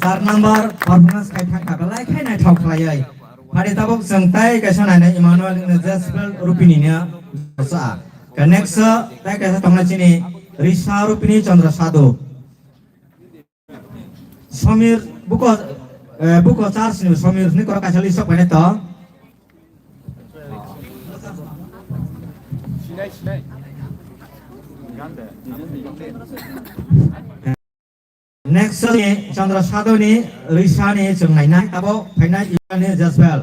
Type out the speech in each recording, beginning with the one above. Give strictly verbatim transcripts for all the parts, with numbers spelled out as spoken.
Char number performance khai thang kha belai khai naithok khlaiwi. Phari tabuk chwng tai kaisa nainai Emmanuel ni Jezebel Rupini ni sa. Ke next tai kaisa tongna chini Risa Rupini Chandra Sadhu. Samir buko, eh, buko char sini Samir ni koro kaisa list paine to. Next ni Chandra Sadhu ni Risa ni chwng nainai abo phainai Iran ni Jezebel.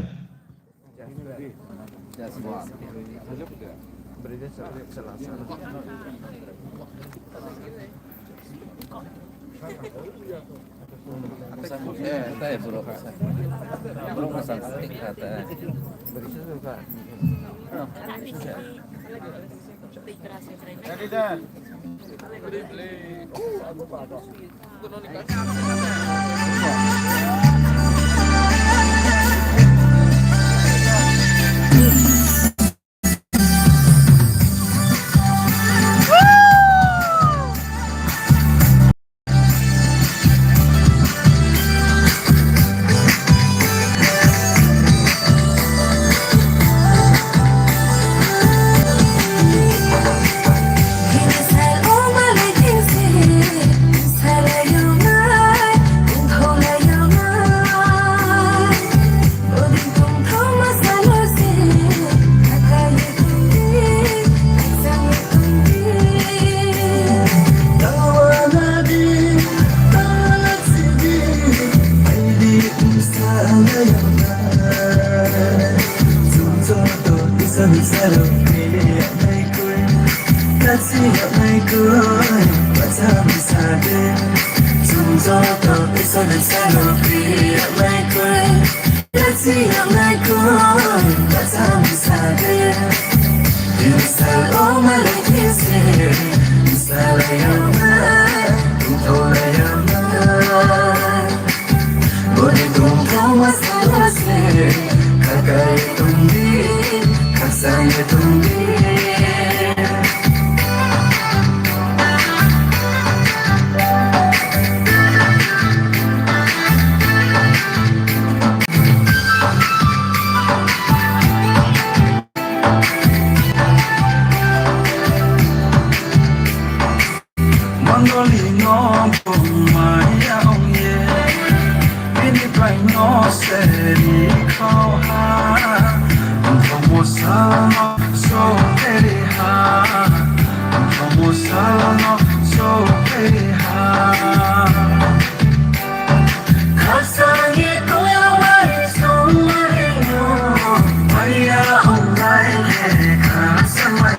Doli no bumaya ongye, bini bai no seri khao ha. Ang thongmo sal no so peri ha. Ang thongmo sal no so peri ha. Khasani koyang bai song bai no, maya ong lai le khasang bai.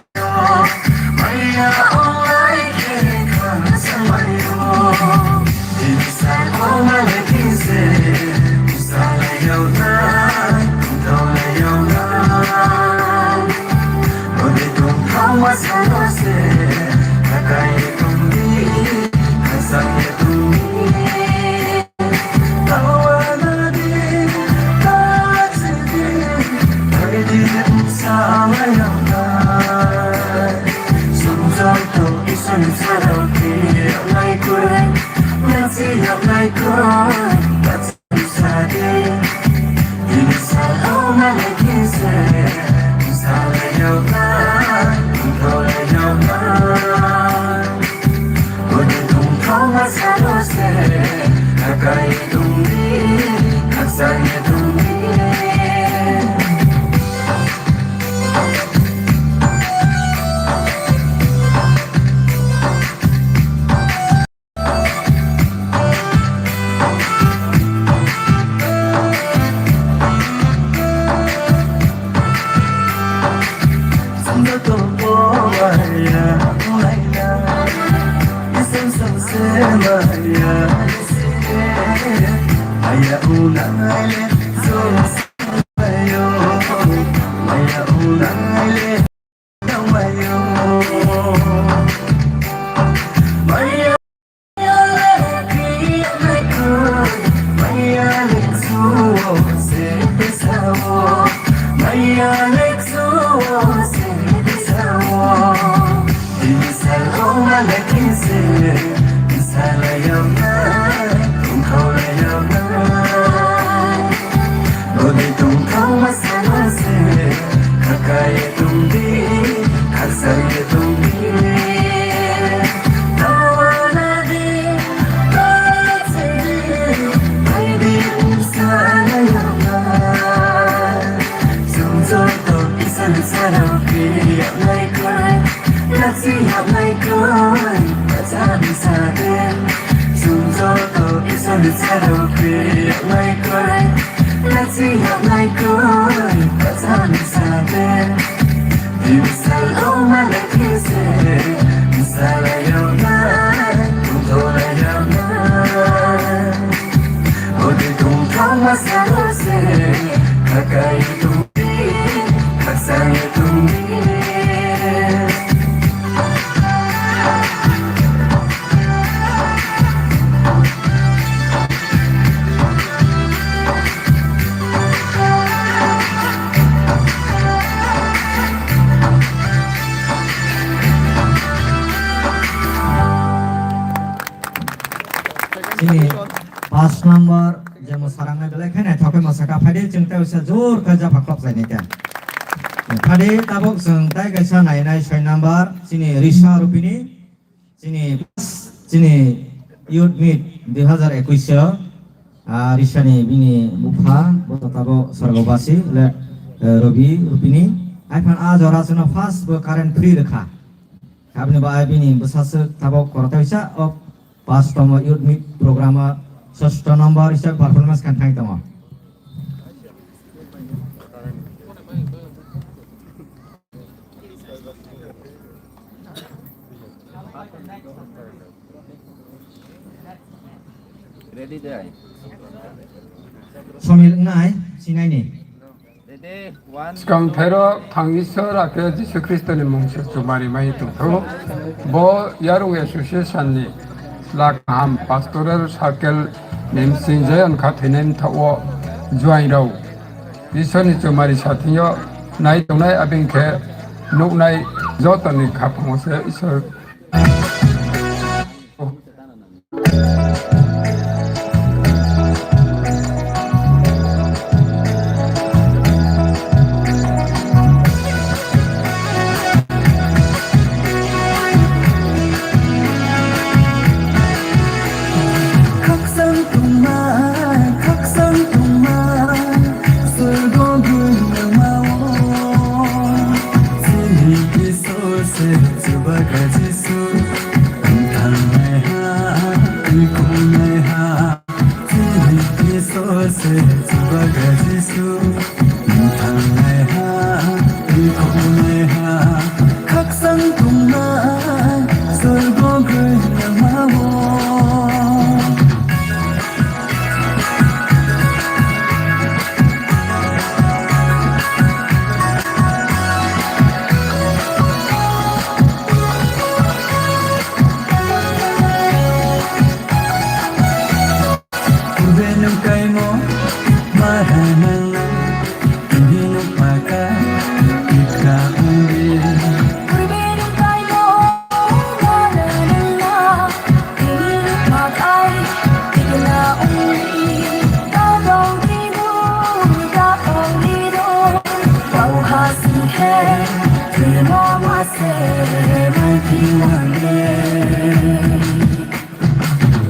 Chini pass number jemo sarangnai belai khe naithok khe mwsakha. Phaidi chwng tei uaisa jor khe japha khopjai nai khe. Phaidi tabuk chwng tei kaisa nainai soi number chini Risa Rupini. Chini, chini Youth Meet dui hazar ekwis o, ah, Risani bini bupha, bo tabuk sorgobasi, late, eh, Robi Rupini. Aiphan a jora chwngno first bo current free rwkha. Aboni bo ai bini bwsaswk tabuk koroksa o pastomo Youth Meet program o sosto number hisabe performance khan thang tongo. Ready dai. Somil wngnai, sinaini. Ready, one, Swkang two. Thairo thang Isor akhe Jisu Khristoni mung se chumari mai tongtho. Bo Yarung Association ni Lakham Pastoral Circle ni bsing Zion kha thwinai mthago juaing rao Isorni chumari sathingyo nai tongnai, abing khe nuknai jotoni khaphango se Isor.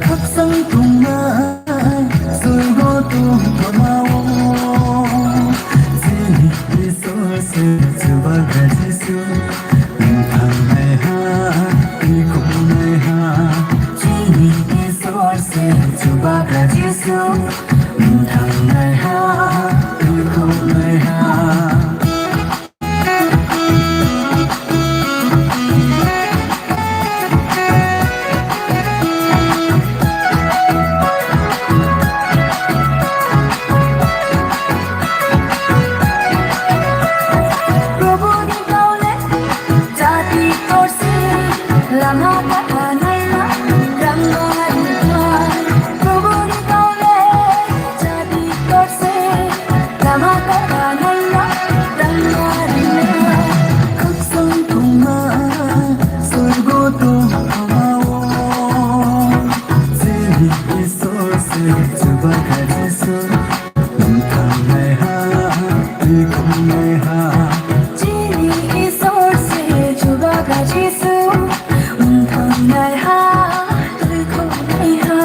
Khakchang tongma, sorgo tongthoma-o, chini Isor se Chubagra Jisu. Wng thangnai ha, twi khumnai ha, chini Isor se Chubagra Jisu. Wng thangnai ha, twi khumnai ha. Probhu ni kaule jati torse lama kata naima rangma rangma. Probhu ni kaule jadi torse, lama kata naima, rangma rangma. Khakchang tongma, sorgo tongthoma-o, chini Isor se Chubagra Jisu. Wng thangnai ha, twi khumnai ha, chini Isor se Chubagra Jisu. Wng thangnai ha, twi khumnai ha.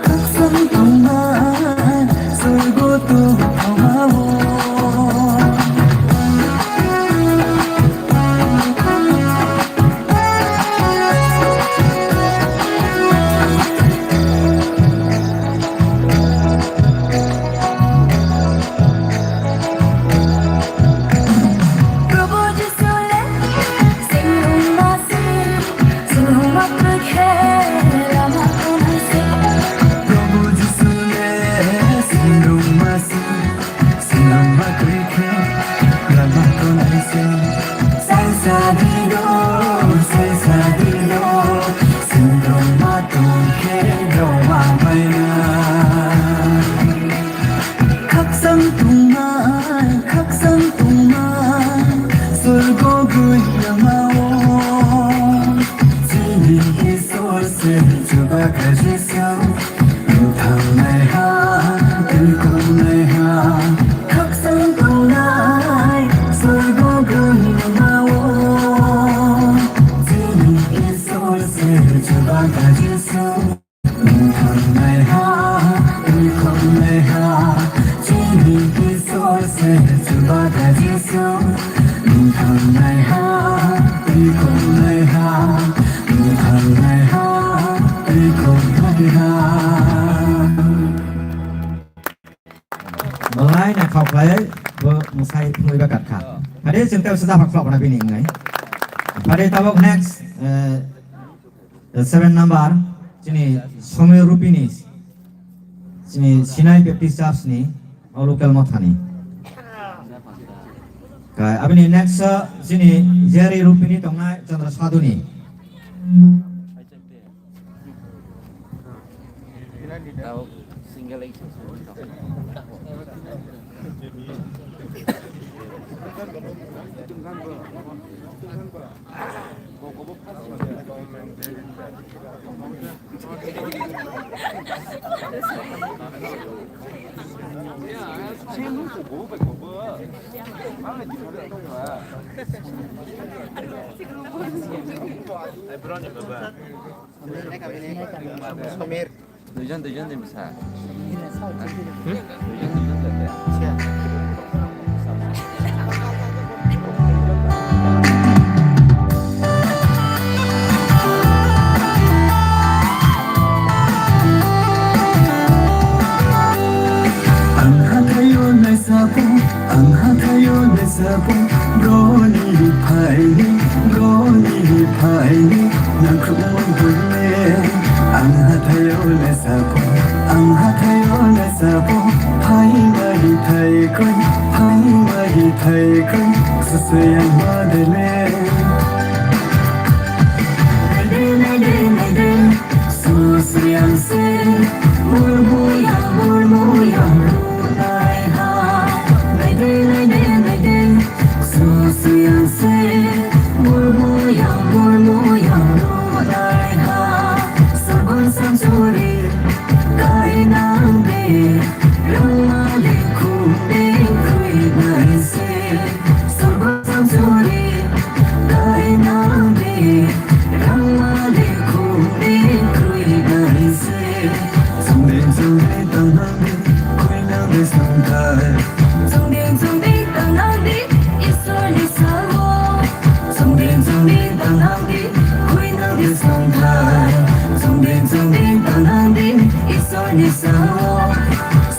Khakchang tongma, sorgo tongthoma-o. Probhu Jisu le, singrungma si, singrungma kwrwi khe, lama khonai se. Probhu Jisu le, singrungma si, singrungma kwrwi khe, lama khonai se. Saisa dino, saisa dino, singrungma tong khe, rwma baina. Khakchang tongnai, khakchang tongnai, sorgo gwi lama-o, chini Isor se Chubagra Jisu. Wng thangnai ha, twi khumnai ha, khakchang tongnai, sorgo gwi lama-o, chini Isor se Chubagra Jisu. Wng thangnai ha, twi khumnai ha, chini Isor se Chubagra Jisu. Wng thangnai ha, twi khumnai ha, wng thangnai ha, twi khumnai ha. Belai naithok khlai bo mwsai phunui ba katkha. Phade chwng tei sajak phak phak bini wngnai. Phade tabok next, eh, seven number, chini Somir Rupini, chini Sinai Baptist Church ni, o local mothani. Kai, abini next, uh, chini Jerry Rupini tongnai Chandra Sadhuni. Duijon, duijon din bwsa. Duijon, duijon din. Ang hathaio naisabo, ang hathaio naisabo, broni phaini, broni phaini, nangkukmung buine. Ang hathaio naisabo, ang hathaio naisabo, phaimani thaikon, phaimani thaikon, susuyang madele. Naide, naide, naide. Susuyang se, murmuyang, murmuyang, nunai ha. Naide, naide, naide. Susuyang se, murmuyang, murmuyang, nunai ha. Sorgon samsuri, kainang de, rangmali khum de, khuinai se. Sorgon samsuri,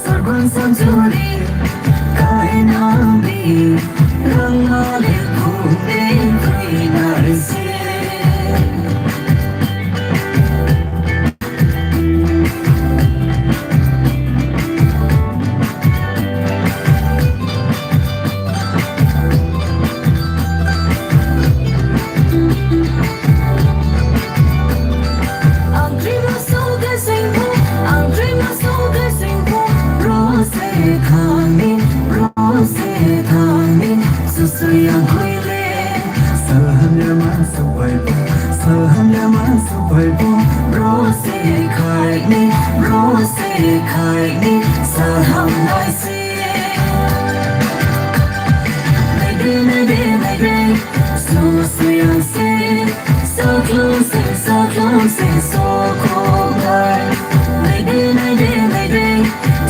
Sorgon sanjuri kainani rangmale khumde khuinai se. Salham ya ma supai po, salham ya ma supai po, bro se khai ni, bro se khai ni, salham lai se. Naide, naide, naide, so suyang se, so klung se, so klung se, so kong lai. Naide, naide, naide,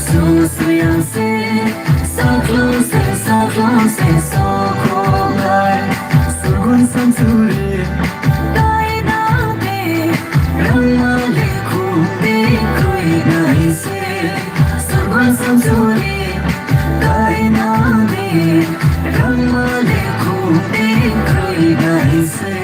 so suyang se, so klung se, so klung se, so kong lai. Sorgon sanjuri kainani rangmale khumde khuinai se. Sorgon sanjuri kainani rangmale khumde khuinai se.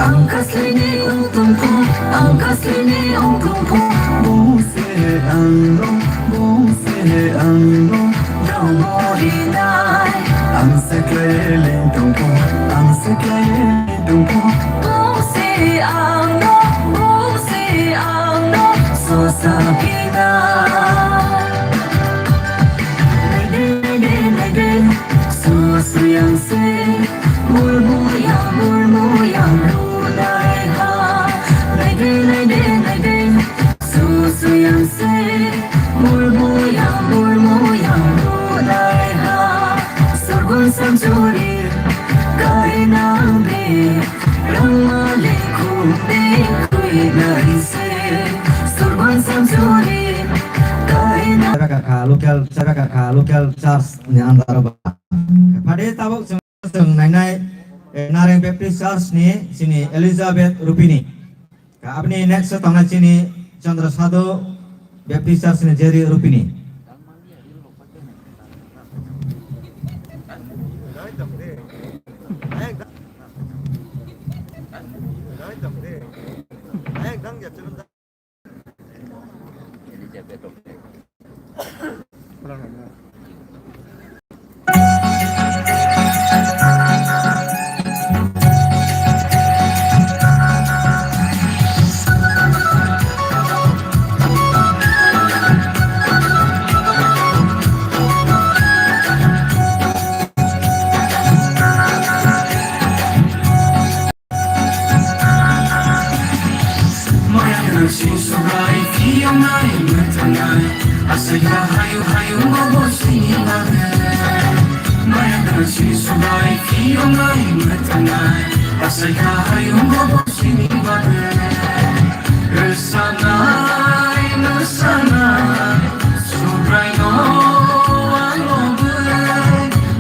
Ang kaslini ungtungko, ang kaslini ungtungko. Bung se ang no, bung se ang no, dongori nai. Ang seklai lingtungko, ang seklai lingtungko. Bung se ang no, bung se ang no, so sapina. Naide, naide, naide, so suyang se. Murmuyang, murmuyang, runai ha. Naide, naide, naide, su, suyang se. Murmuyang, murmuyang, runai ha. Sorgon sanjuri kainani rangmale khumde khuinai se. Sorgon sanjuri kainani. Local, local church ni under o ba. Phade tabuk Chwng nainai, eh, Nareng Baptist Church ni chini Elizabeth Rupini. Aboni next o tongnai chini Chandra Sadhu Baptist Church ni Jerry Rupini. Maya gwnang sini subrai phiyongnai mwtanai, asai kha hayu hayu obo sini bagwi. Maya gwnang sini subrai phiyongnai mwtanai, asai kha hayu obo sini bagwi. Rwsanai mwsanai, Subraino ang lobwi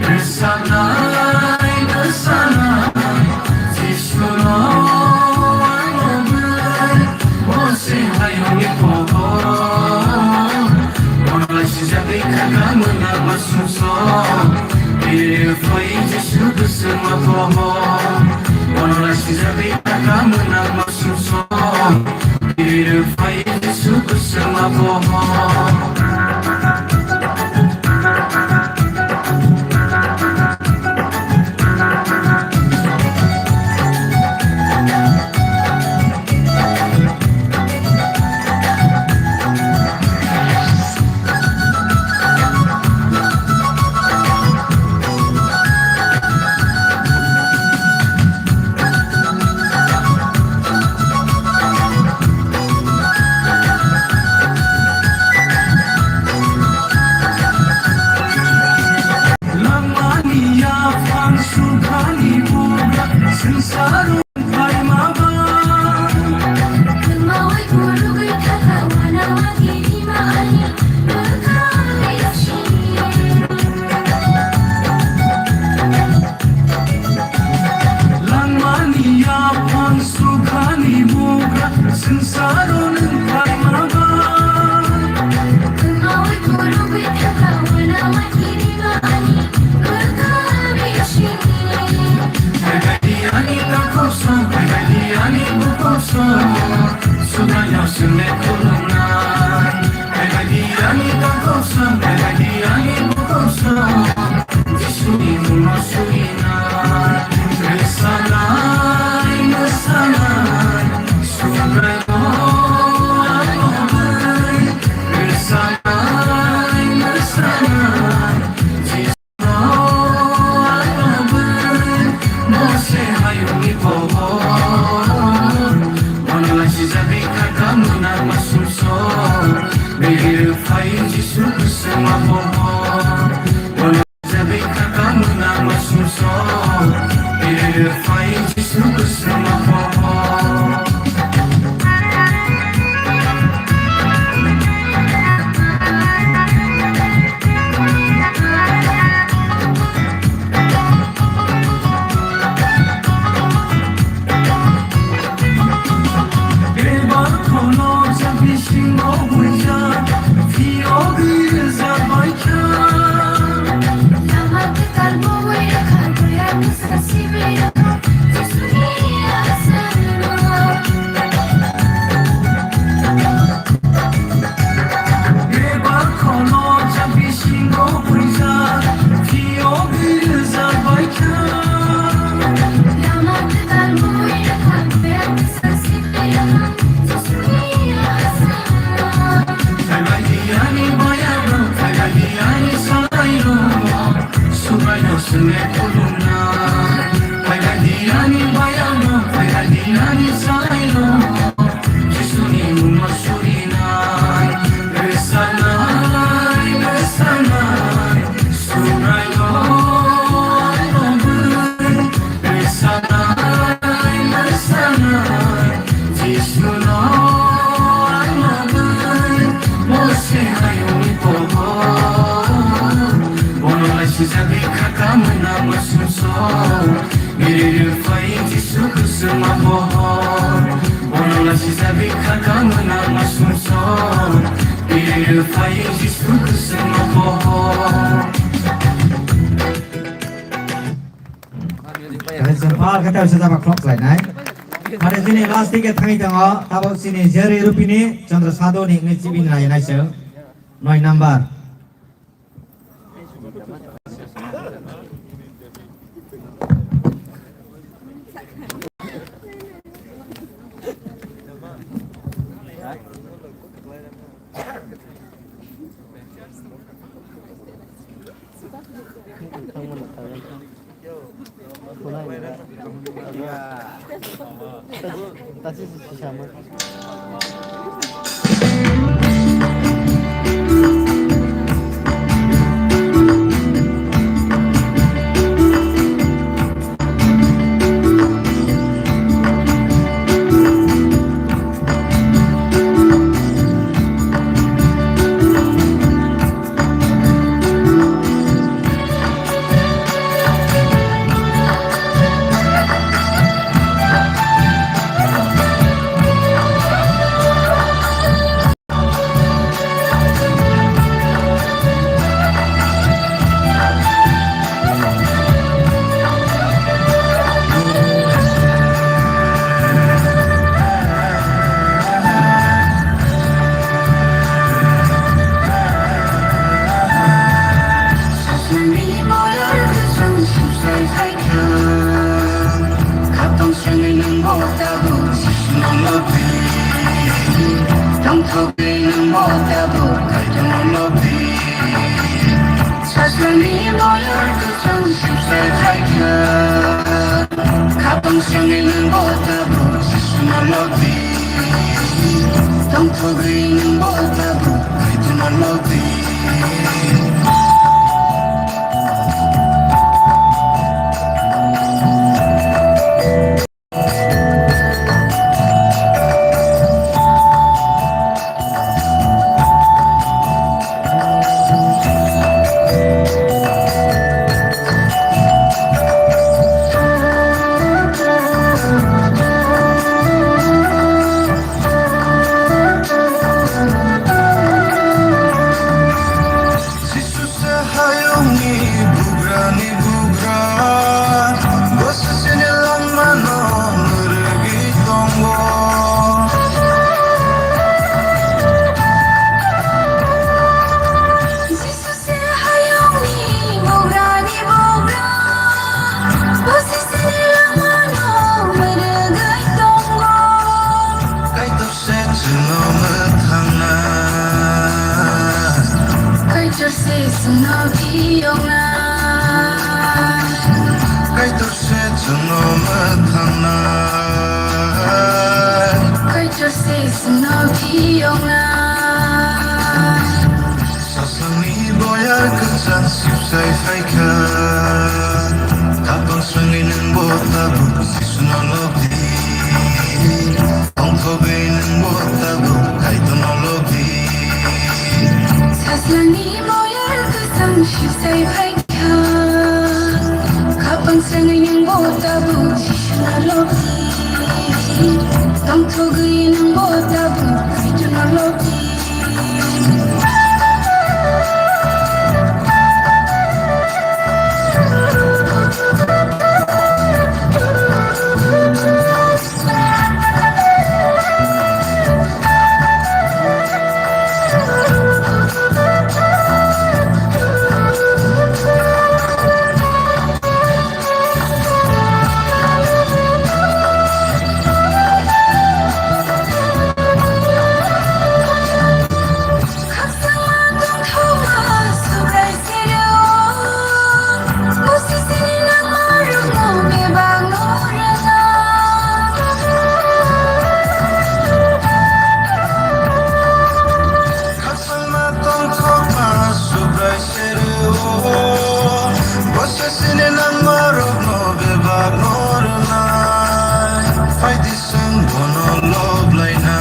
rwchapnai, mwsanai, Jisuno ang lobwi bo se hayungni pohor. Bono lai sijagwi kha mwnak ma sumsok, bini phai Jisu bwswkma pohor. Bono lai sijagwi kha mwnak ma Ang sukhani bugra, swngcharo nwng phaima ba. Ang awi phuru bai thangkha, uanama kiriba ani, bwkha bisingni. Phaibadi ani takhuk song, phaibadi ani bukhuk song, Subraino swngwi khulumnai. Phaibadi ani takhuk song, phaibadi ani bukhuk song, Jisuni mungno suina. Rwsanai, mwsanai, Subraino ang bai. Rwsanai, mwsanai, Jisuno ang bai. Mose hayungni pohor, bono laisijagwi kha kamuna masumso. Biri phai Jisu kusuma pohor. Jabika kamuna masumso, ere fai Jisu kusuma poho. Bebak kono jabi singo buja, fiyo gwiza baikha. Lama kwtal bui rakha, goya kwsa sibri rakha, Jisuni asarno. Bebak kono jabi singo buja, fiyo gwiza baikha. Lama kwtal bui rakha, goya kwsa Phaibadi ani bayano, phaibadi ani saino, Subraino swnge khulumna. Phaibadi ani bayano, phaibadi ani saino, Jisuni mungno surinai. Rwsanai, rwsanai, Subraino ang bai. Rwsanai, rwsanai, Jisuno ang bai. Mose hayungni pohor, bono laisijagwi kha kamuna masumso. Biri rwphai Jisu kusuma pohor, bono laisijagwi kha kamuna masumso. Biri rwphai Jisu kusuma pohor. Kaisa pal khe tawisa jaba khulok khlainai. Hare chini last ticket thangwi tongo, tabok chini Jerry Rupini Chandra Sadhoni wngwi chibini nai nai se. Noi number. Khatong sengwi nwng bo tabuk Jisuno lobwi. Tongthokgwi nwng bo tabuk Kaitorno lobwi. Sasrani moyar kwchang sipsai khaikha. Khatong sengwi nwng bo tabuk Jisuno lobwi. Tongthokgwi nwng bo tabuk Kaitorno lobwi. Kaitor se chwngno mwthangnai. Kaitor se chwngno phiyoknai. Sasangni boyar kwchang sipsai phaikha. Kapang swngwi nwng bo tabuk Jisuno lobdi. Tongthogwi nwng bo tabuk Kaitorno lobdi. Sasangni boyar kwchang sipsai phaikha. Kapang swngwi nwng bo tabuk Jisuno lobdi. Tongthogwi nwng bo tabuk Kaitorno lobdi. Khasangma tongthokma Subrai sero, bo sasini nangma rokno bebak no rwnai. Phaidi chwng bono loblaina.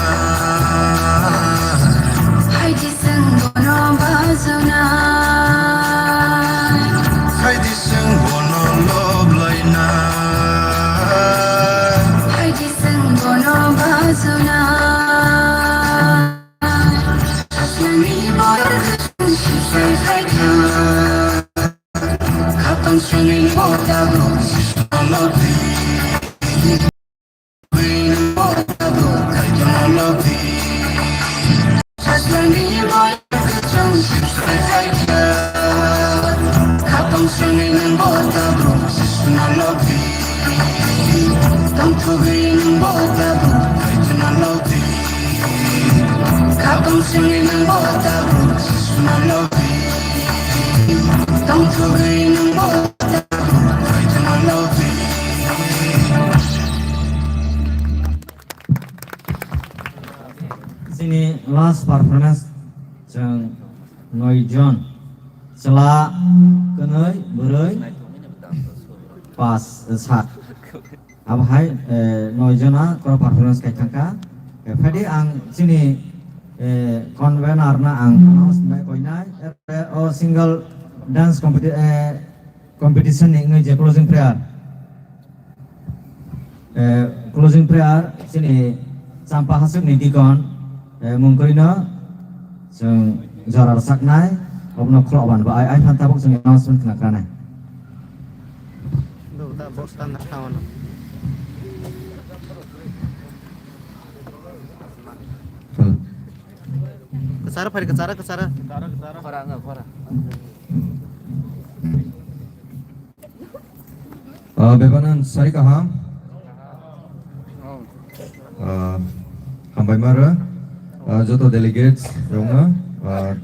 Phaidi chwng bono bajona. Phaidi chwng bono loblaina. Phaidi chwng bono bajona. Sasnani boyar kwchang sipsai phaikha. Khapang swngwi bo tabuk Jisuno lobdi. Bo tabuk Kaitorno lobdi. Sasnani boyar kwchang sipsai phaikha. Khapang swngwi nwng bo tabuk Jisuno lobdi. Tongthogwi nwng bo tabuk Kaitorno lobdi. Kapang singwi nwng bo tabuk Jisuno lobdi. Tongthogwi nwng bo tabuk Kaitorno lobdi. Chini last performance chwng noi jon, chwla kwnwi, bwrwi pas, sat. Abo hai, eh, noi jona koro performance khai thangkha. Eh, phaidi ang chini, eh, convener no ang announce bai koinai. Eh, o single dance competi-, eh, competition ni wngwi je closing prayer. Eh, closing prayer chini Champa Hasuk ni deacon, eh, mung kwrwi no chwng jora rwchapnai, obono khulokban ba ai, ai phan tabuk chwng announcement khna kranai. Kwcharo phai, kwcharo, kwcharo. Khora, khora. Ah, bebakno sari kaham. Ah, hambai mara, ah, joto delegates rokno, ah,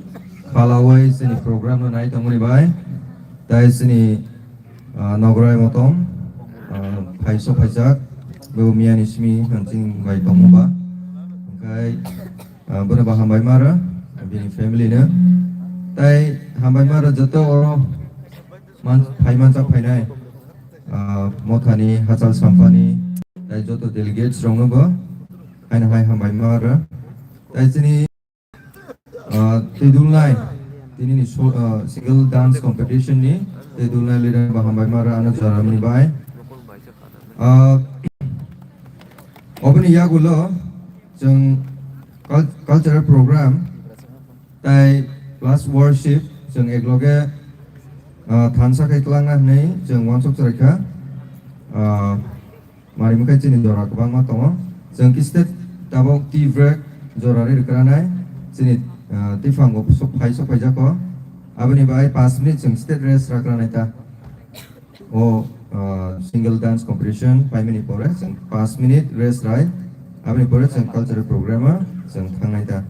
khalawai chini program no nai tongmani bai, tai chini, ah, Nograi Motom, ah, phai sok phaijak, bo miya ni simi hansing bai tongmo ba, hwnkhe, ah, bono ba hambai mara, bini family no, tai hambai mara joto oro man-, phai manjak phainai, ah, mothani, hachal sampani, tai joto delegates rokno bo haino hai hambai ma rw. Tai chini, ah, twi dulnai, tini ni so-, ah, single dance competition ni twi dulnai leader bo hambai ma rw ano jora mani bai. Ah, oboni yagulo chwng cul-, cultural program tai plus worship, chwng ekloge, ah, thansa khai twlangna hwnwi chwng uansuk chwraikha. Ah, mari mwkhai chini jora kwbangma tongo. Chwng kiste tabuk tea break jora ri rwkranai. Chini, ah, twiphang bo sok phai, sok phaijak o. Aboni bai panch minute chwng state rest rakranai ta. O, ah, single dance competition paimani pore chwng panch minute rest rai, aboni pore chwng cultural program o chwng thangnai ta.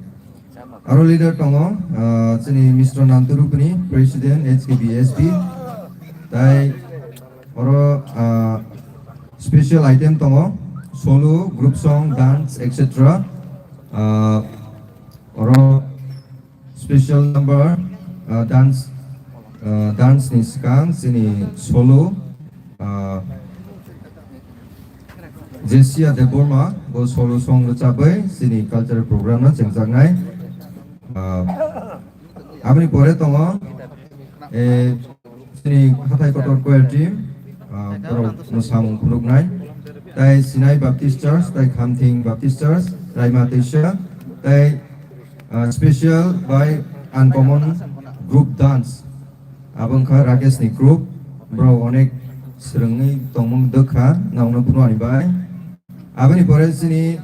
Aro leader tongo, ah, chini Mister Nantu Rupini, President H K B S P. Tai oro, ah, special item tongo, solo, group song, dance, et cetera. Ah, oro special number, ah, dance, ah, dance ni swkang chini solo, ah, Jesia Debbarma, bo solo song rwchabwi chini cultural program no chengjaknai. Ah, aboni pore tongo, eh, chini hathai kotor choir team, ah, borok no samung phunuknai. Tai Sinai Baptist Church, tai Khamthing Baptist Church, Raima Teisa, tai, ah, special by Uncommon Group Dance. Abo wngkha Rakesh ni group, borok onek swrwngwi tongmung dwkha, nokno phunuknani bai. Aboni pore chini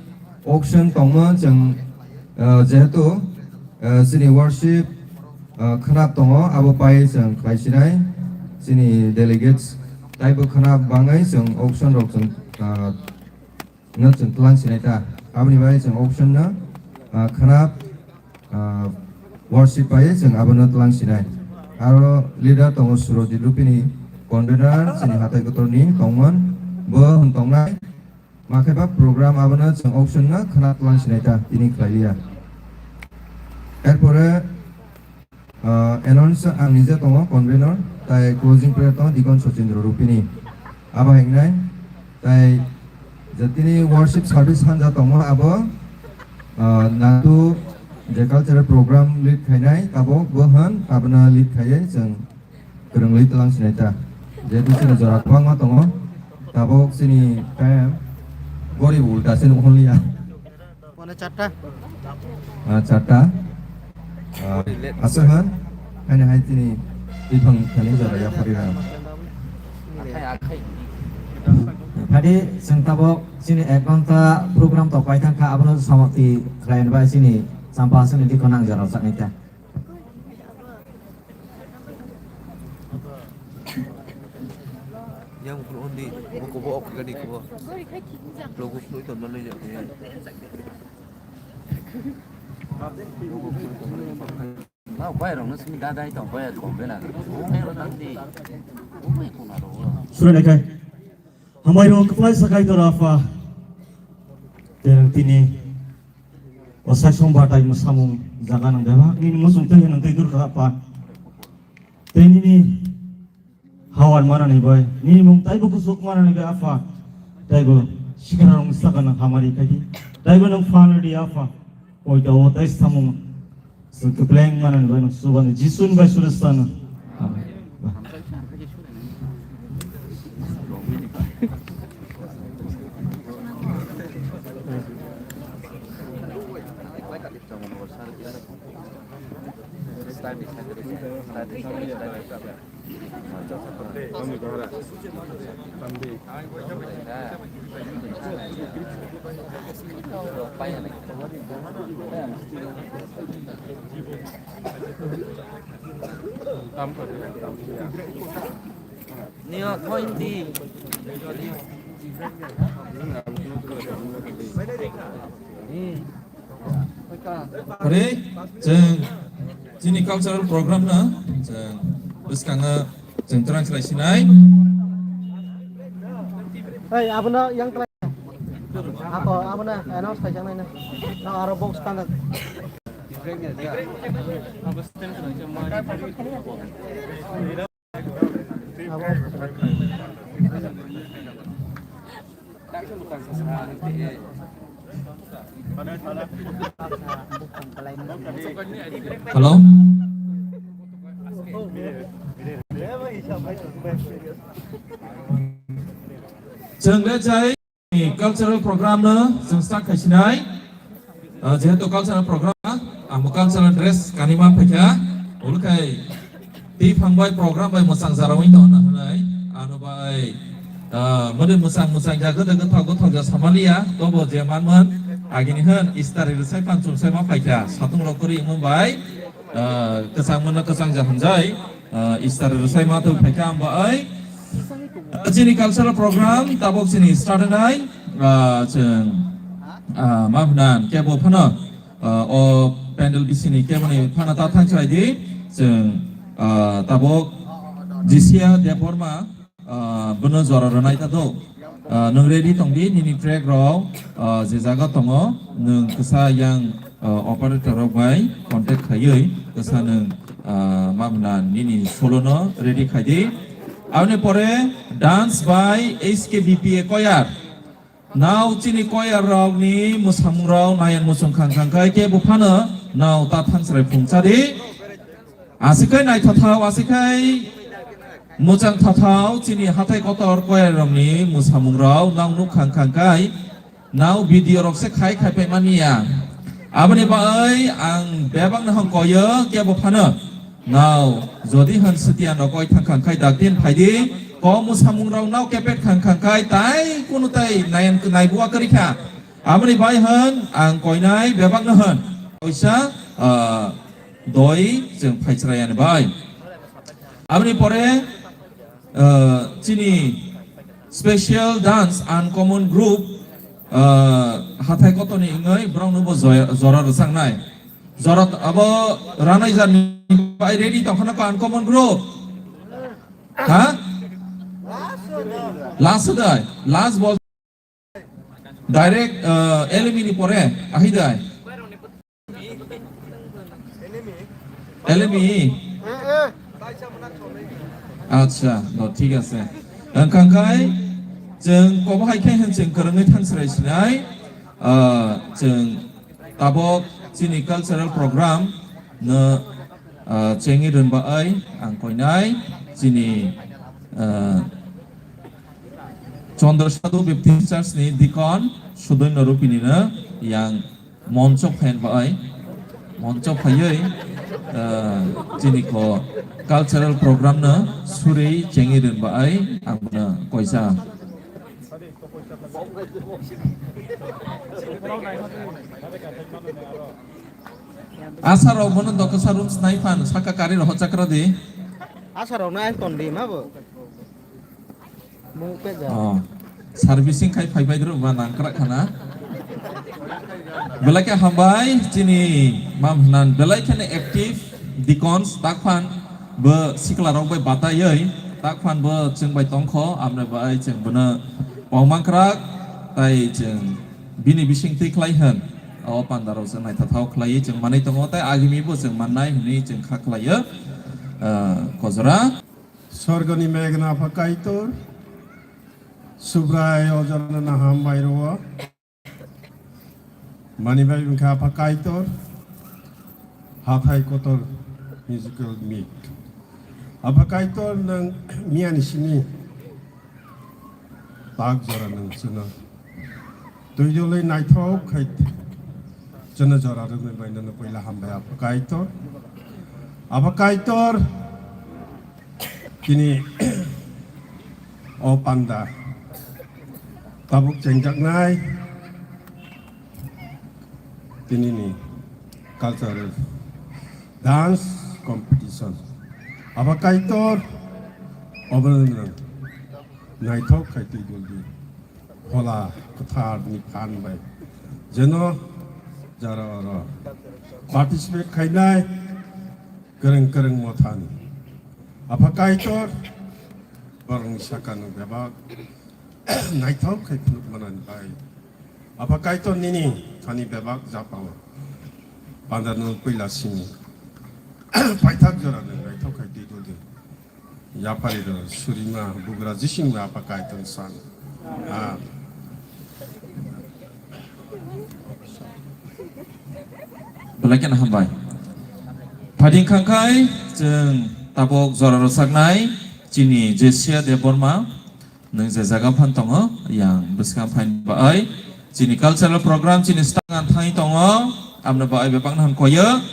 auction tongma chwng, ah, jehetu, ah, chini worship, ah, khwnap tongo, abo pai chwng khlai sinai chini delegates, taibo khwnap bangwi chwng auction rok chwng, ah, no chwng tlang sinai ta. Aboni bai chwng auction no, ah, khwnap, ah, worship bai chwng abono tlang sinai. Aro leader tongo Surojit Rupini, convener chini hatai kotorni tongmon, bo hwn tongnai. Ma khe ba program abono chwng auction no khwnap tlang sinai ta, tini khlai liya. Erpore, ah, announce ang nije tongo, convener, tai closing prayer tongo, Deacon Sachindra Rupini. Abo hingnai, tai je tini worship service hanja tongo, abo, ah, Nantu je cultural program lead khainai, abo bo hwn, abono lead khaiwi chwng kwrwngwi tlang sinai ta. Jehetu chini jora kwbangma tongo, tabuk chini time gori bo ulta se nukho liya. Mane charta? Ah, charta. Ah, aswk han, haino hai chini bifang thani jora yaphari rang. Phadi chwng tabuk chini ek ghonta program tok pai thang kha, abono samapti khlai bai chini champa aswkni dikho nang jora chaknai ta. Yang pun ondi, buku bo ok gani ko. Logo sui ton malai ya. Mau bayar orang sini dadai tong bayar kong bena. Sure naikhe. Hambai rok kwplai sakai tora apha. Tei tini o sai song batai mwsamung jaga nang deba. Nini muchung tei nang tei dur kha apha. Tei nini hawan manani bai. Nini mung taibo kusuk manani bai apha. Taibo sikara rong saka nang hamari khai di. Taibo nang fan di apha. Oi ta o tai samung. Sengkepleng manani bai nang subani Jisun bai surestan. Amen. Nio point di. Hore, chwng chini cultural program no chwng bwskango chwng twrang khlai sinai. Hey, abono yang tlai. Ako, abono announce khai jangnai na. No, aro box tanda. Hello? Chwng le chai. Cultural program no chwng start khai sinai. Ah, jehetu cultural program, amo cultural dress kanima phaikha, ulukhai twi phang bai program bai mwchang jarawi tong na hwnai, ano bai, ah, mode mwchang mwchang ja gada gada thok thok ja samaliya, tobo je manman, agini hwn istari rwsai phan chumsai ma phaikha, satung rok kwrwi wngma bai, ah, kwchang mano kwchang ja hamjai, ah, istari rwsai ma twi phaikha amba ai. Ah, chini cultural program tabok chini start nai, ah, chwng, ah, ma hwnan kebo phano, ah, o Pandal bisini keboni phano ta thangchai di, chwng, ah, tabok Jisia Debbarma, ah, bono jora rwnai ta do. Ah, nwng ready tong di, nini track rok, ah, je jaga tongo, nwng kwsa yang, ah, operator rok bai contact khaiwi kwsa nwng, ah, ma hwnna nini solo no ready khai di. Aboni pore dance by H K B P A choir. Nao chini choir rokni mwsamung rok nayan muchung khang khang khai kebo phano nao ta thangsrai phung cha di. Aswk khai naithothao, aswk khai mwchang thothao chini hathai kotor choir rokni mwsamung rok nao nuk khang khang khai nao video rok se khai khai pai mani ya. Aboni bai ang bebak no hong koyo kebo phano. Nao, jodi han setian rok koi thang khang khai dak din phai di, kom mwsamung rok nao kepet khang khang khai tai kunu tai nayan nai bua kari kha. Aboni bai han ang koinai bebak no han. Koisa, ah, doi chwng phai chrai ani bai. Aboni pore, ah, chini special dance uncommon group, ah, hathai kotoni wngwi borok no bo joya-, jora rwchang nai. Jorot abo ranai jani bai ready tongkhana ko uncommon group. Ha? Last dai, last bol. Direct, uh, L M E ni pore, ahi dai. L M E. Acha, no, thik ase. Ang kangkai, chwng kobo hai khe hin chwng kwrwngwi thangsrai sinai, uh, chwng Tabok chini cultural program no, ah, chengwi rwnba ai ang koinai chini, ah, Chandra Sadhu Baptist Church ni deacon Sudoino Rupini no yang moncho phain ba ai, moncho phaiwi, ah, chini ko cultural program no suri chengwi rwnba ai ang no koisa. Asa rok bono doksa room snai phan saka kari rok chakra di. Asa rok na ton di ma bo. Mung pe ja. Oh. Servicing khai phai bai dro ba nang kra khana. Belai khe hambai chini mam hnan belai khene active deacons tak phan bo sikla rok bai bataioi tak phan bo chwng bai tongkho amne bai chwng bono pau mangkrak tai chwng bini bising twi khlai hwn o panda rok chwng naithathao khlaiwi chwng manwi tongo tai agimi bo chwng mannai hwnwi chwng kha khlaio, ah, kojora. Sorgoni megna pha Kaitor, Subrai ojana na hambai rwo. Mani bai wngkha Apha Kaitor, hathai kotor musical meet. Apha Kaitor nwng miyani simi tak jora nwng chwngno twi dwlwi naithok khai chwngno jora rwmwi bai nono puila hambai Apha Kaitor. Apha Kaitor tini o panda tabuk chengjaknai tinini cultural dance competition. Apha Kaitor obo nwng naithok khai twi duldi phola kwthar ni phan bai jeno jara oro participate khainai kwrwng kwrwng mothani Apha Kaitor borokni sakano bebak naithok khai phunuk manani bai Apha Kaitor nini thani bebak japao pandano puila simi paithak jorano naithok khai twi duldi. Yapari do surima bugra jising ba Apha Kaitor san. Ah. Belai kheno hambai. Phaiding khangkhai chwng tabok jora rwchaknai chini Jesia Debbarma nwng je jaga phan tongo yang bwskang phaini bai chini cultural program chini stang an thangwi tongo amno bai bebak nang koyo.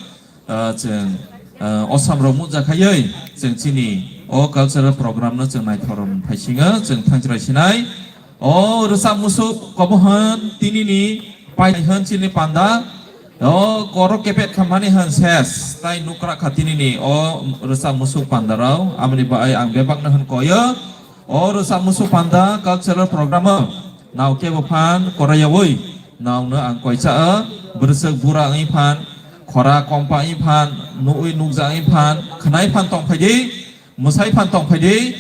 Ah, chwng, ah, osam rok mukja khaiwi chwng chini o cultural program no chwng naithok rok phaisingo chwng thangchrai sinai o rwchap musuk kobo hwn tinini pai hwn chini panda o korok kepet khamani hwn ses tai nukra kha tinini o rwchap musuk panda rok amoni bai ang bebak no hwn koyo. O rwchap musuk panda cultural program o nao kebo phan korayawi naono ang koicha o bwrwswk bura wngwi phan Khora kompa iphan, nugwi nukjak iphan, khwnai phan tongphaidi, mwsai phan tongphaidi,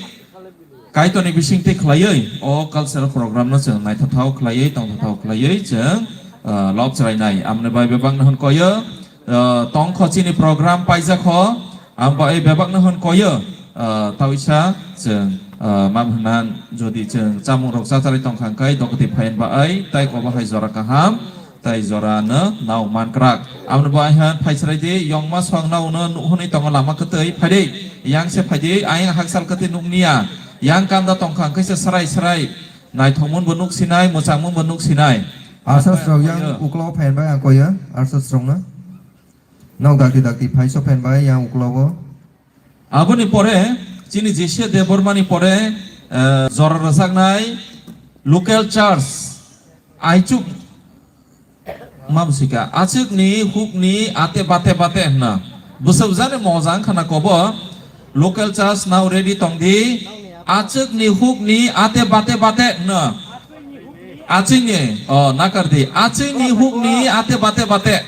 Kaitorni bisingtwi khlaiwi o cultural program no chwng naithothok khlaiwi, tongthothok khlaiwi chwng, ah, lob chwrainai. Amoni bai bebakno hwn koyo, ah, tongkho chini program paijakho, am bai bebakno hwn koyo, ah, tawisa chwng, ah, mam hwnan jodi chwng chamung rok chacharwi tongkha hwnkhe dokti phain bai tai kobo hai jora kaham. Tai jora no nao mankrak. Amoni bo aihan phaichwrai di, yongma swang nao no nuhuni tongo lama kwtwi. Phaidi, yang se phaidi, ayang haksal kwtwi nukniya. Yang kanda tongkha hwnkhe se srai srai. Naithokmung bo nuk sinai, mwchangmung bo nuk sinai. Asas rok yang uklo phain bai ang koyo, asas rok no. Nok dakti dakti phai so phain bai yang uklo bo. Aboni pore chini Jesia Debbarmani pore, eh, jora rwjaknai local church aichuk ma bwsika achukni hukni ate bate bate hwna. Bwswk jani mojang khana kobo local church now ready tongdi achukni hukni ate bate bate hwna. Achini, o, nakardi. Achini hukni ate bate bate.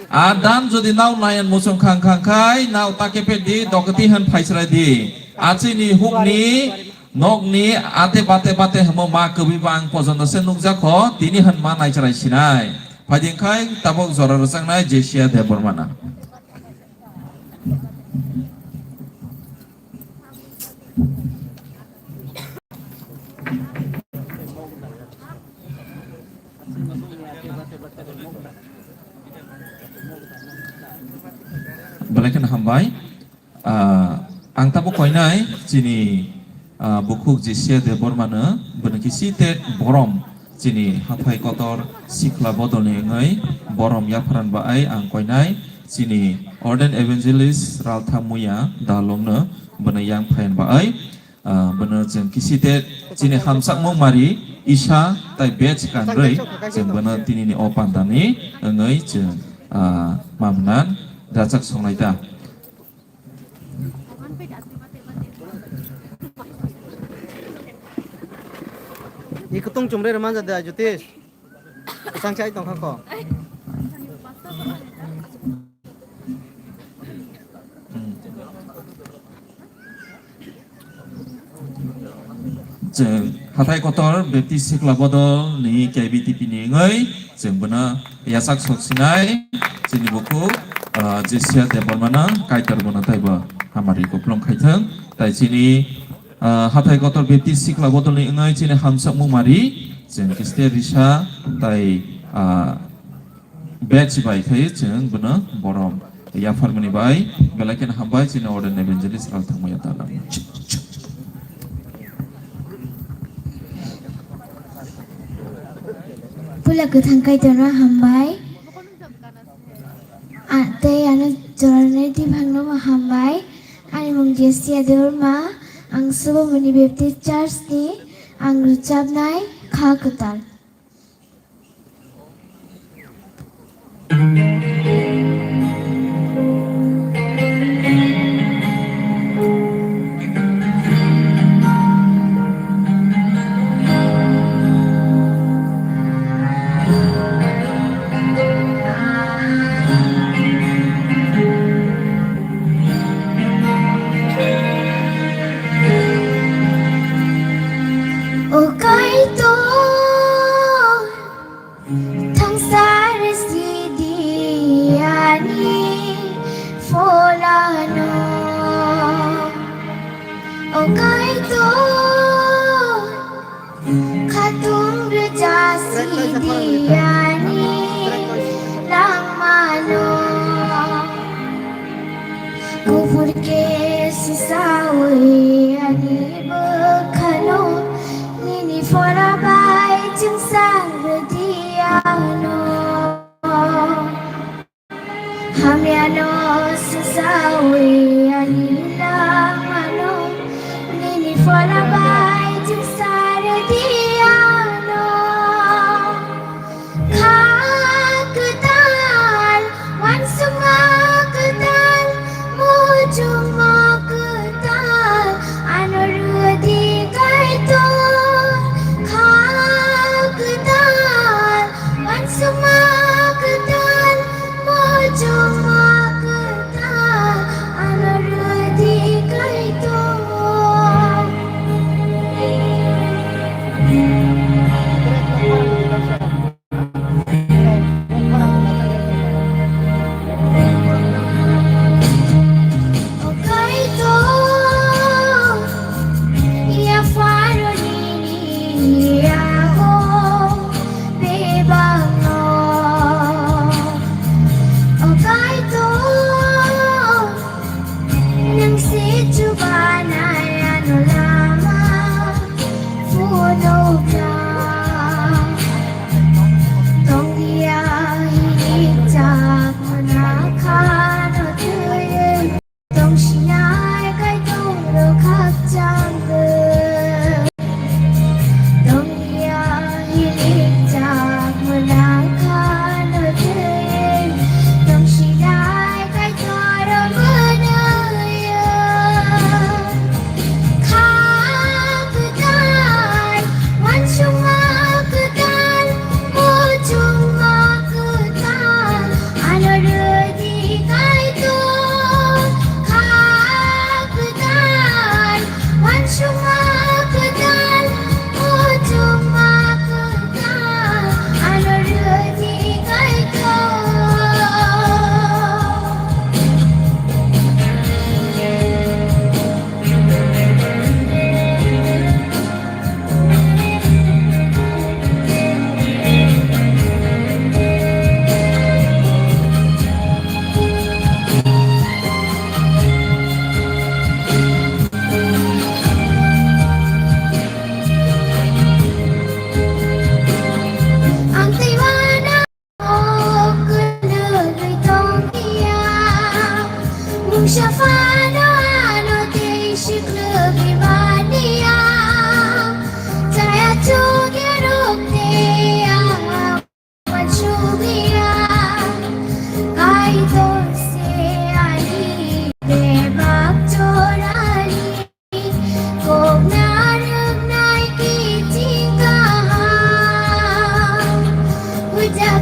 A dan jodi nao nayan muchung khang khang khai, nao take pet di, dokti han phaisrai di. Achini hukni, nokni ate bate bate hamo ma kwbwi ba ang pojono se nukjakho, tini han ma naichrai sinai. Phaiding khai, tabok jora rwchaknai Jesia Debbarmana. Belai kheno hambai. Ah, ang tabuk koinai chini, ah, bukhuk Jesia Debbarmano, bini kisi te borom chini hathai kotor sikla bodolni wngwi borom yapharan bai ang koinai chini ordained evangelist Raltha Muya Dalongno bini yang phain bai. Ah, bono chwng kisite chini hamsakmung mari isa tai batch kanrwi chwng bono tinini o pandani wngwi chwng, ah, mamnan rachak songnai ta. Ni kutung chumre rwmanja da Jyotish. Sang chai tongkha ko. Chwng hathai kotor Baptist sikla bodol ni K B T P ni wngwi chwng bono yachak sok sinai chini bukhuk, ah, Jesia Debbarmano Kaitor bono taibo hamari kuplung khaithwng tai chini, ah, hathai kotor Baptist sikla bodol ni wngwi chini hamsakmung mari chwng kiste risa tai, ah, Batch bai khai chwng bono borom yapharmani bai belai kheno hambai chini ordained evangelist Ralthangmaya Dalang. Pula kwthang Kaitorno hambai. A, tei ano chwrairokni twiphangno bo hambai. Ani mung Jesia Debbarma, ang Subomoni Baptist Church ni, ang rwchapnai Kha Kwtal. O Kaitor, thangsar sidi ani pholano. O Kaitor, khatung rwja sidi ani langmano. Kubur khe sisawi ani bwkhano, nini phola bai chwngsang rwdi ano. Hamyano sisawi ani langmano, nini phola bai chwngsang rwdi ano. Kha kwtal, uansukma kwtal, muchungma kwtal, ano rwdi Kaitor. Kha kwtal, uansukma kwtal, muchung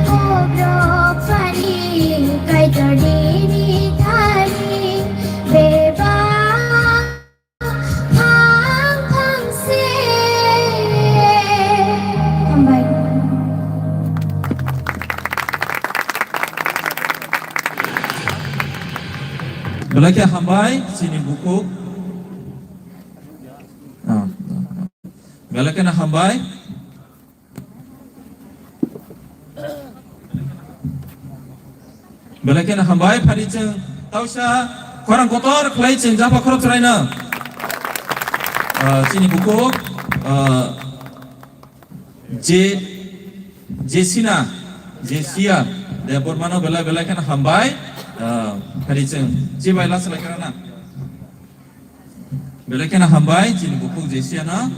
Kobrok pari Kaitor nini thani bebak phang phang se. Hambai. Belai khe hambai, chini bukhuk. Ah, ah, ah. Belai kheno hambai. Belai kheno hambai, phari chwng tausa khorang kotor khlai chwng japha khorok chwraino. Ah, chini bukhuk, ah, je, Jesina, Jesia Debbarmano belai belai kheno hambai. Ah, phari chwng chibai last lai karana. Belai kheno hambai, chini bukhuk Jesiano.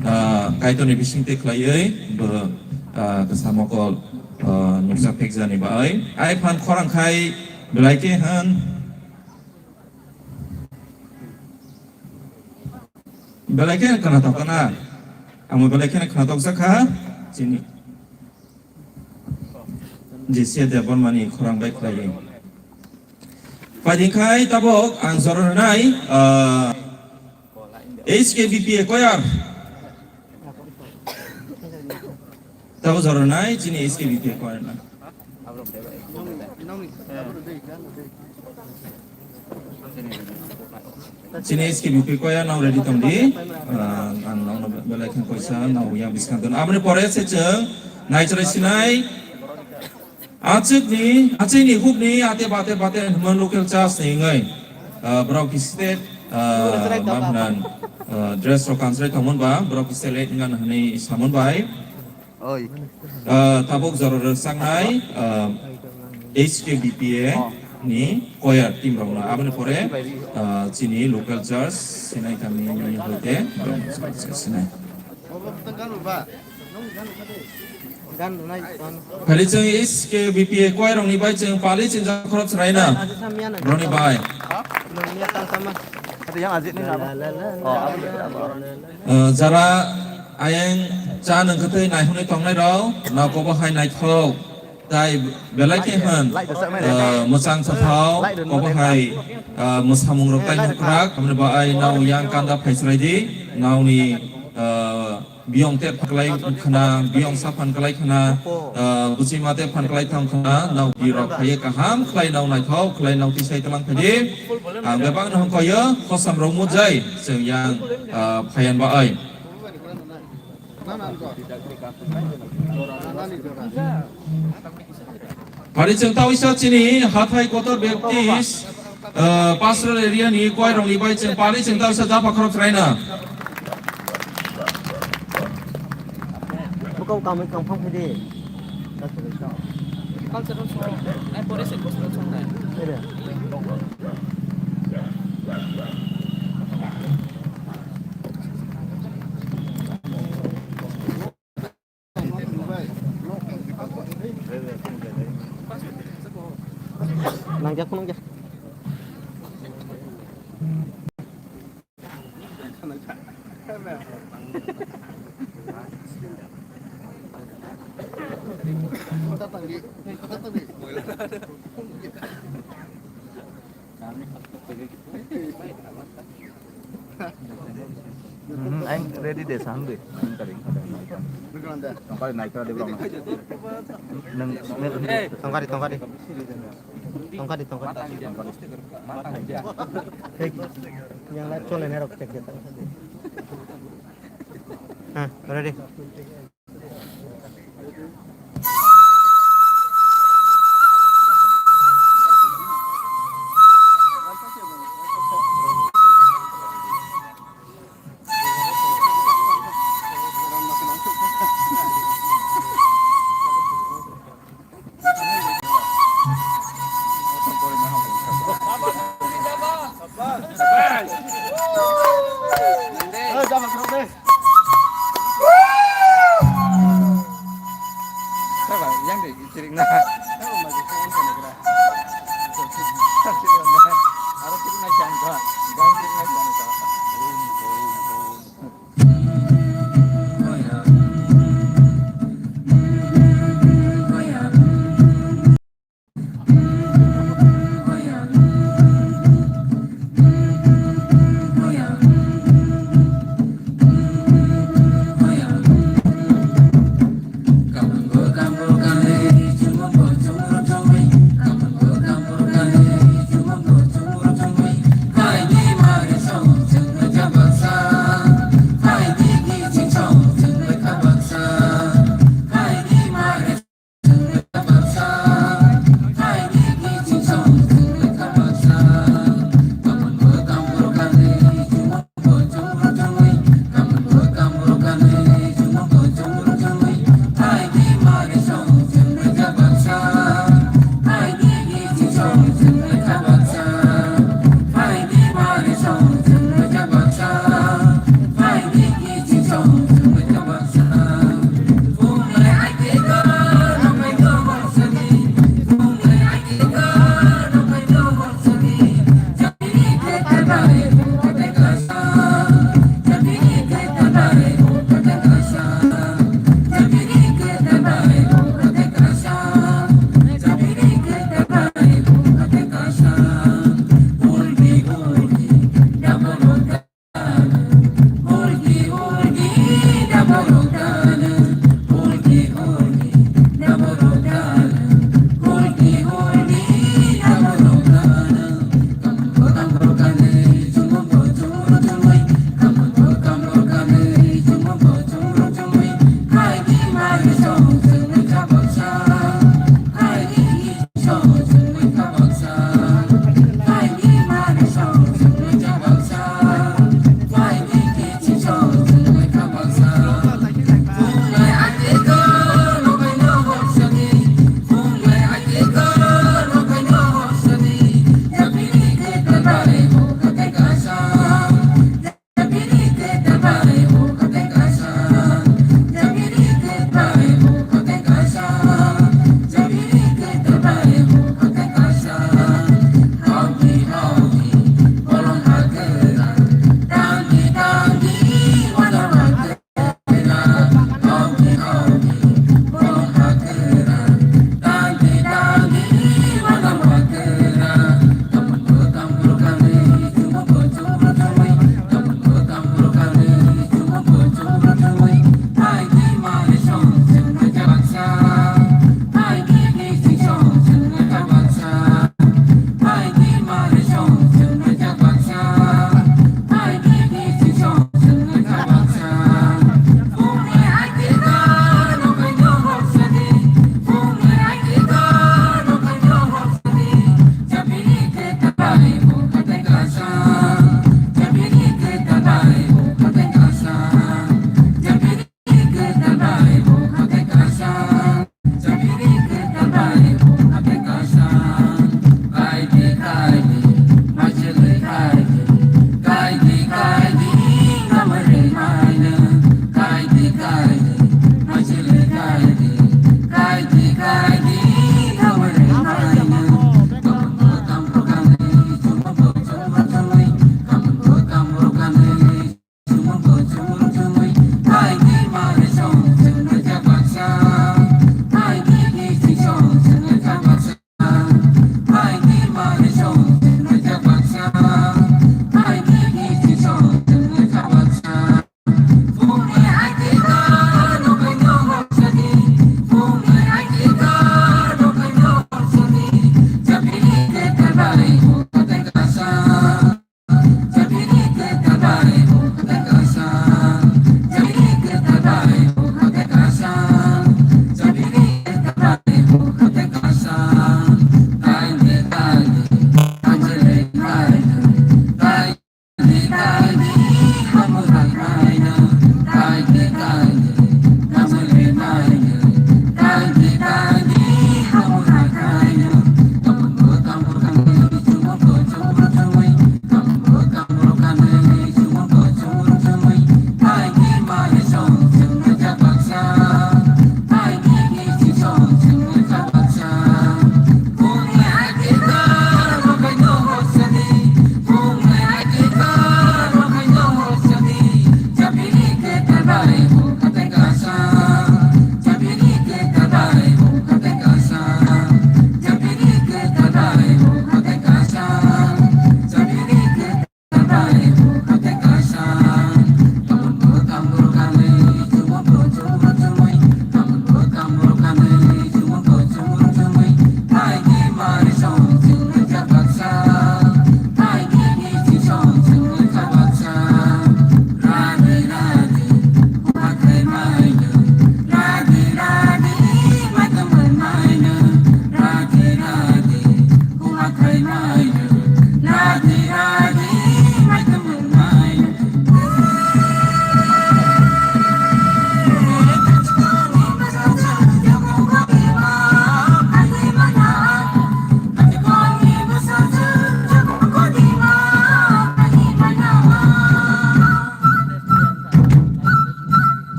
Ah, Kaitorni bisingtwi khlaiwi bo, ah, kwsa mokol, ah, nukjak phekjani bai. Ai phan khorang khai belai khe han. Belai khe khnatok kana. Amo belai khe khnatok jakha. Chini. Jesia Debbarmani khorang bai khlaiwi. Phaidi khai tabok ang jora rwnai, ah, H K B P A choir. Tabok jora rwnai chini H K B P A choir na. Chini H K B P choir nang ready tongdi. Ah, ang nang belai khe koisa nang yang biskan don. Aboni pore se chwng naichrai sinai. Achukni, achini hukni ate bate bate hwnma local church ni wngwi, ah, borok state, ah, ma hwnang, ah, dress rok kanchrai tongmon ba, borok state late wngna hwnwi samon bai. Oi. Ah, tabuk jora rwchapnai, ah, H K B P A ni choir team rokno. Aboni pore, ah, chini local church, Sinai kami ni hoite, sinai. Phari chwng H K B P A choir rokni bai chwng pali chwng jak khorok chwraina. Roni bai. Ate yang ajit ni nama? Oh, apa dia? Apa? Eh, jara ayang cha nang kwtwi naihwnwi tongnai rok, na kobo hai naithok. Tai belai khe hwn, eh, mwchang sathao, kobo hai, eh, mwsamung rok tai nukrak, amni ba ai nao yang kanda phai chwrai di, naoni, eh, Biyong te phan klai khna, biyong sa phan klai khna, ah, buchima te phan klai thang khna, nao birok phaiye kaham khlai nao naithok khlai nao tisai tlang phai di. Ang bebak no hongkhoyo, khosam rok mujai, chwng yang, ah, phayan ba ai. Pari chwng tawi sa chini hathai kotor Baptist, ah, pastoral area ni kwai rok ni bai chwng pari chwng tawi sa japa khorok chwraina. Bwkha o kamwi kangphang phai di. Cultural show, ai pore se gospel song nai. Ere. Nang jak, nang jak. Hmm, aing ready de, saham de. Nang kari, tongkari naikra de bro. Nang, nang, tongkari, tongkari. Tongkari, tongkari. Thik. Yang live chole ne rok check de. Ha, ready.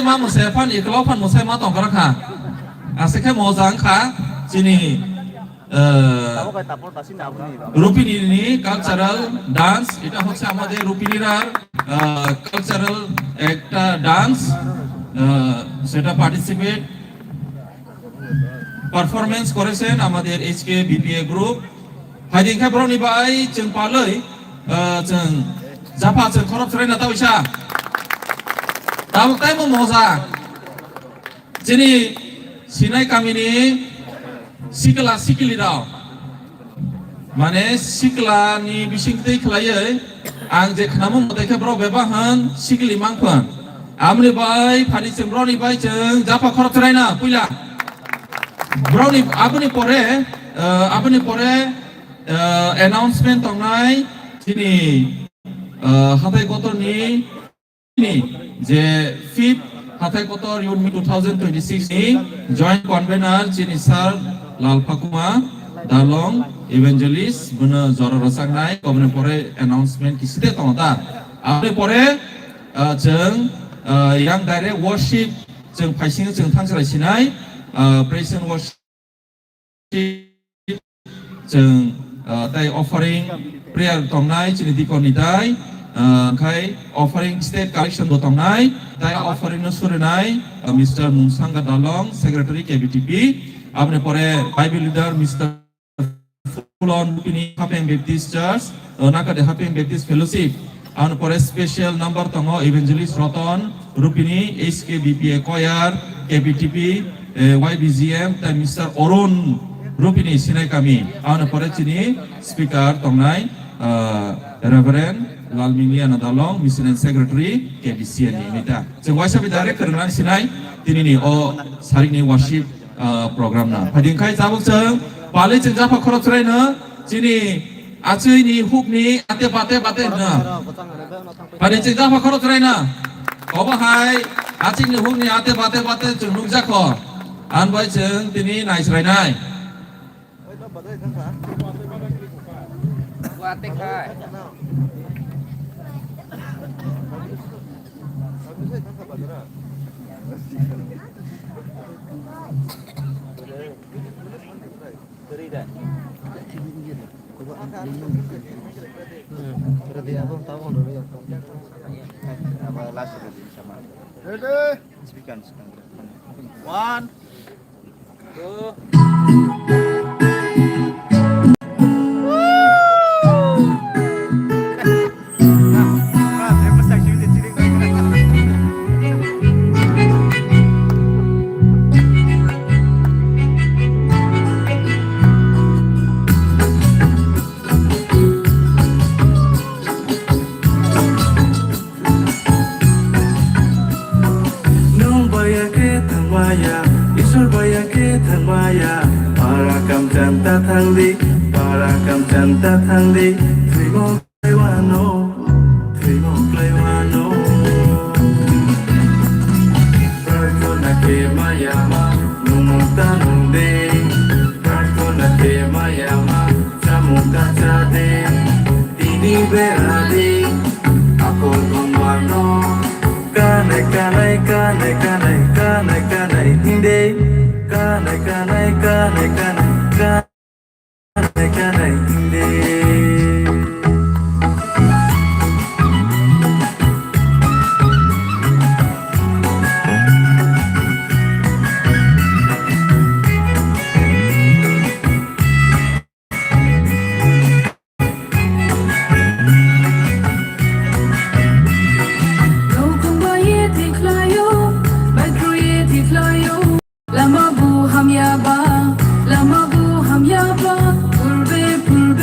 Tamo se phan iklo phan mosai ma tong kha. Ase khe moja wngkha chini, eh, Rupini ni cultural dance, এটা হচ্ছে আমাদের রুপিনীরার, আহ, cultural একটা dance, আহ, সেটা participate performance করেছেন আমাদের H K B P A group. Hai din khe borokni bai chwng palwi, ah, chwng japha chwng khorok chwraina ta uisa. Tabuk taibo moja. Chini Sinai kamini sikla sikli rok. Mane sikla ni bising twi khlaiwi ang je khnamung mote khe borok bebak hwn sikli mangphwn. Amoni bai phani chwng borokni bai chwng japha khorok chwraina puila. Borokni aboni pore, eh, aboni pore, eh, announcement tongnai chini, eh, hatai kotorni ni je fifth hatai kotor Youth Meet two thousand twenty-six ni joint convener chini sir Lal Phakuma Dalong evangelist bono jora rwchapnai, aboni pore announcement kisite tongo ta. Aboni pore, ah, chwng, ah, yang direct worship chwng phaising chwng thangchrai sinai, ah, praise and worship chwng, ah, tai offering prayer tongnai chini deacon ni tai, ah, khai offering state collection bo tongnai tai offering no surinai, ah, Mister Mungsanga Dalong, Secretary K B T P, aboni pore Bible leader Mister Fulon Rupini Hapeng Baptist Church, uh, Nakade Hapeng Baptist Fellowship. Ang pore special number tongo Evangelist Roton Rupini, H K B P A Choir, K B T P, eh, Y B G M, tai Mister Arun Rupini Sinai Kami. Ang pore chini speaker tongnai, uh, Reverend Lalmingliana Dalong, Mission and Secretary, K B C A ni mita. Chwng waisa bi direct kwrwngna sinai, tini ni o sarik ni worship ah, program na. Phai din khai tabuk chwng palwi chwng japha khorok chwraino chini achwi ni huk ni ate bate bate na. Phai din chwng japha khorok chwraino. Obo hai achwi ni huk ni ate bate bate chwng nukjakho. Ang bai chwng tini nai chwrainai. Ready? One. Nwng baya khe thangmaya, Isor baya khe thangmaya. Para kamchan ta thangdi, para kamchan ta thangdi. Thwimo klaiwano, thwimo klaiwano. Prarthana khe maya ma, nwng ta nwng de. Prarthana khe maya ma, chamung ta cha de. Tini beradi, apor bongwano. Kanai, kanai, kanai, kanai, kanai, kanai, hinde. Kanai, kanai, kanai, kanai, kanai, kanai, hinde. Lama bu hamya ba, lama bu hamya ba, purbe purbe.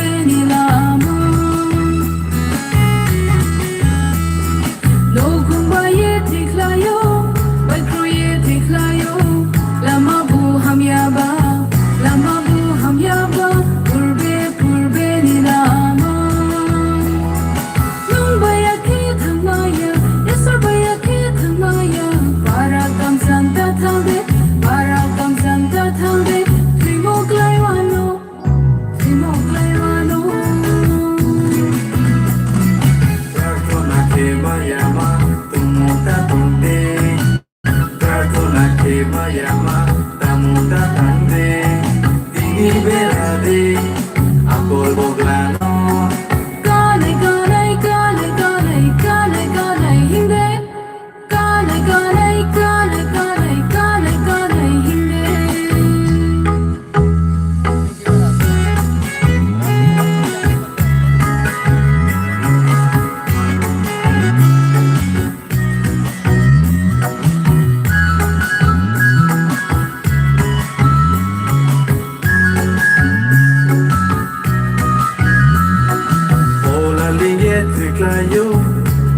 Ayo,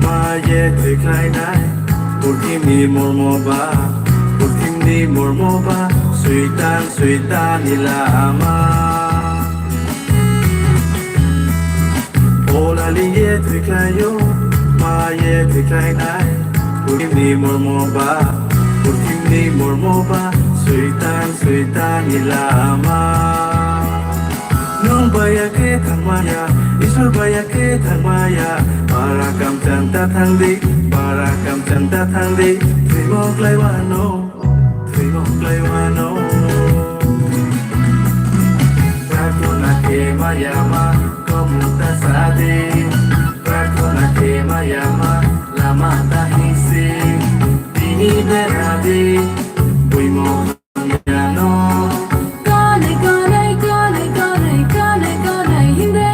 maye thwikhlainai, purthimni mormo ba, purthimni mormo ba, suitan, suitan ni lama. Olaliye thwikhlaio, maye thwikhlainai, purthimni mormo ba, purthimni mormo ba, suitan, suitan ni lama. Nwng baya khe thangmaya, Isor baya khe thangmaya, para kamchang ta thangdi, para kamchang ta thangdi, thwimo klaiwano, thwimo klaiwano. Prarthona khe maya ma, komung ta sadi, prarthona khe maya ma, lama ta hingsi, tini beradi, buimo. Kanai, kanai, kanai, kanai, kanai, kanai, hinde.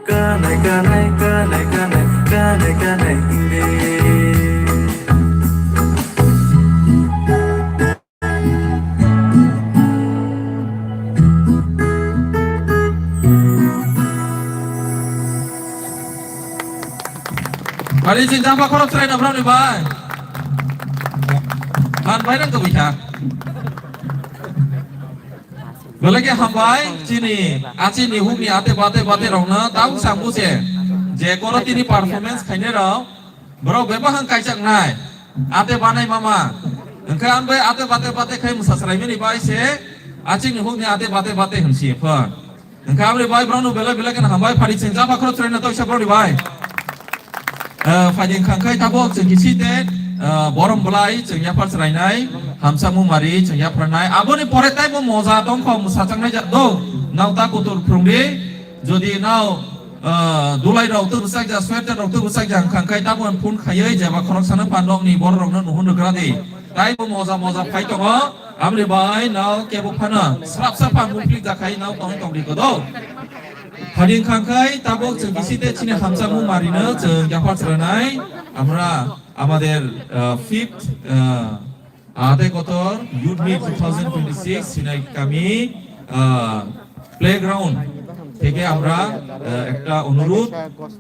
Kanai, kanai, kanai, kanai, kanai, kanai, hinde. Hari jin jamba khorok chwrai na brani bai. Man bai nang kebui kha. Belai khe hambai, chini, achini hukni ate bate bate rokno tau sambu se. Je koro tini performance khainai rok, borok bebahang kaichaknai. Ate banai mama. Hwnkhe ang bai ate bate bate khai mwsa chwraimani bai se, achini hukni ate bate bate hwnsi phon. Hwnkhe aboni bai borokno belai belai kheno hambai, phari chwng japa khorok chwraino toksa borokni bai. Eh, phaidi wngkha khe tabuk chwng kisi te, eh, borom belai chwng yaphar chwrainai, hamsa mung mari chwng yapharnai. Aboni pore taibo moja tongkho mwsachaknai ja do, nao ta kutur phrwngdi, jodi nao, eh, dulai rok tubusakja, sweater rok tubusakja wngkha khe tabuk phone khaiwi jeba khorok sana pandokni borok rokno nuhun rwgra di. Taibo moja moja phai tongo, aboni bai nao kebo phano srapsa pha muplik jakhai nao tongwi tongdi kodo. Hading khangkhai tabuk chwng kisi te chini hamjakmung marino chwng yaphar chwranai. Amra amader, uh, fifth, uh, Ate Kotor Youth Meet two thousand twenty-six Sinai Kami, uh, Playground theke amra, uh, ekta onurudh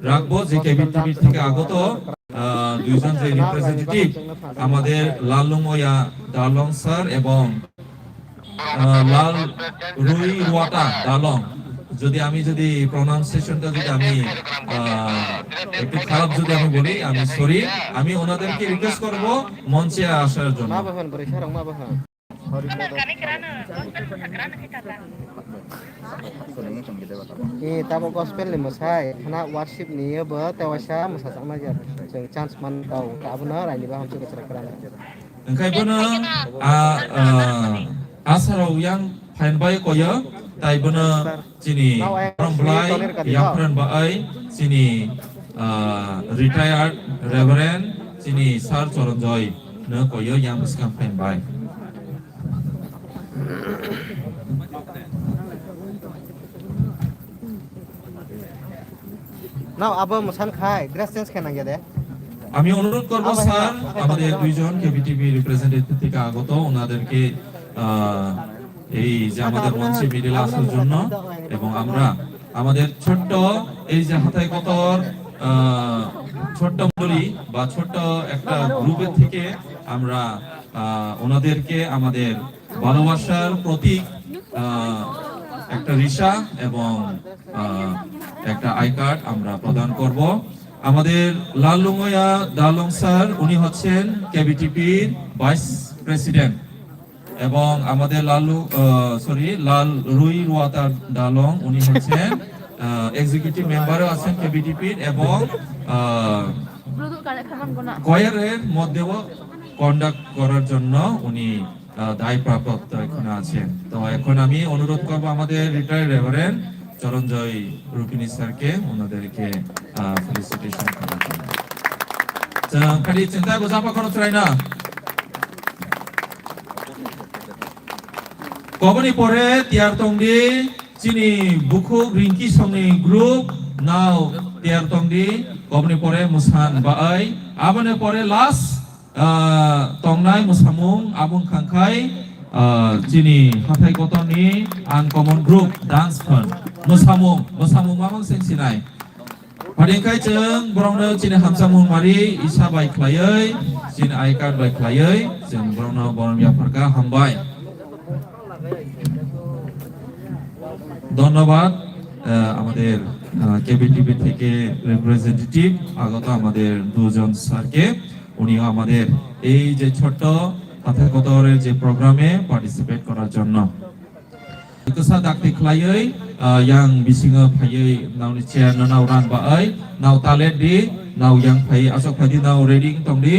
rakhbo je K B T V theke agoto, uh, duijon je representative, amader Lal Lungoya Dalong sir ebong, uh, Lal Rui Ruata Dalong. যদি আমি যদি প্রনাউন্সিয়েশনটা যদি আমি, আহ, একটু খারাপ যদি আমি বলি, আমি সরি। আমি ওনাদেরকে রিকোয়েস্ট করব মঞ্চে আসার জন্য। Ma bahan, bwrwi sarok ma bahan. E, tabo gospel ni mwsai, khna worship ni ye bo, tewaisa mwsajak nai ya. Chwng chance man tau, abono raini baham chukachara kwrwng. Hwnkhe bono a, a, asarok yang phain bai koyo, tai bono chini Borom Blai yang pran bai chini, a, retired Reverend chini Sir Choronjoy no koyo yang bwskang phain bai. Nao abo mwsan khai, dress change khai nangya de. আমি অনুরোধ করব স্যার, আমাদের দুইজন কেবিটিভি রিপ্রেজেন্টেটিভ থেকে আগত, ওনাদেরকে, আহ, এই যে আমাদের মঞ্চে মিডিলে আসার জন্য, এবং আমরা আমাদের ছোট্ট এই যে হাতাই কতর, আহ, ছোট্ট মণ্ডলী বা ছোট্ট একটা গ্রুপের থেকে আমরা, আহ, ওনাদেরকে আমাদের ভালোবাসার প্রতীক, আহ, একটা রিশা এবং, আহ, একটা আই কার্ড আমরা প্রদান করব। আমাদের লাল লুঙ্গয়া দালং স্যার, উনি হচ্ছেন কেবিটিপির ভাইস প্রেসিডেন্ট, এবং আমাদের লাল লু-, আহ, সরি, লাল রুই রুয়াতা দালং, উনি হচ্ছেন, আহ, এক্সিকিউটিভ মেম্বারও আছেন কেবিটিপির, এবং, আহ, কোয়ারের মধ্যেও কন্ডাক্ট করার জন্য উনি আহ, দায়প্রাপ্ত এখানে আছেন। তো এখন আমি অনুরোধ করব আমাদের রিটায়ার্ড রেভারেন্ড চরণজয় রুপিনী স্যারকে, ওনাদেরকে, আহ, ফেলিসিটেশন করার জন্য। Chwng kali chwng taibo japa khorok chwraina. Koboni pore tiyar tongdi chini bukhuk Ringki songni group nao tiyar tongdi. Koboni pore mwsan bai. Aboni pore last Ah, tongnai mwsamung abong khangkhai, ah, chini hathai kotorni uncommon group dance fun. Mwsamung, mwsamung mamang seng sinai. Hading khai chwng borokno chini hamjakmung mari isa bai khlaiwi, chini I card bai khlaiwi chwng borokno borom yapharkha, hambai. ধন্যবাদ। আহ, আমাদের, আহ, কেবিটিভি থেকে রিপ্রেজেন্টেটিভ আগত আমাদের দুজন স্যারকে, উনিও আমাদের এই যে ছোট্ট হাতে কতরের যে প্রোগ্রামে পার্টিসিপেট করার জন্য। Kisa dakti khlaiwi, ah, yang bisingo phaiwi nauni chair no nao rang ba ai, nao talent di, nao yang phai asok phai di, nao ready tong di,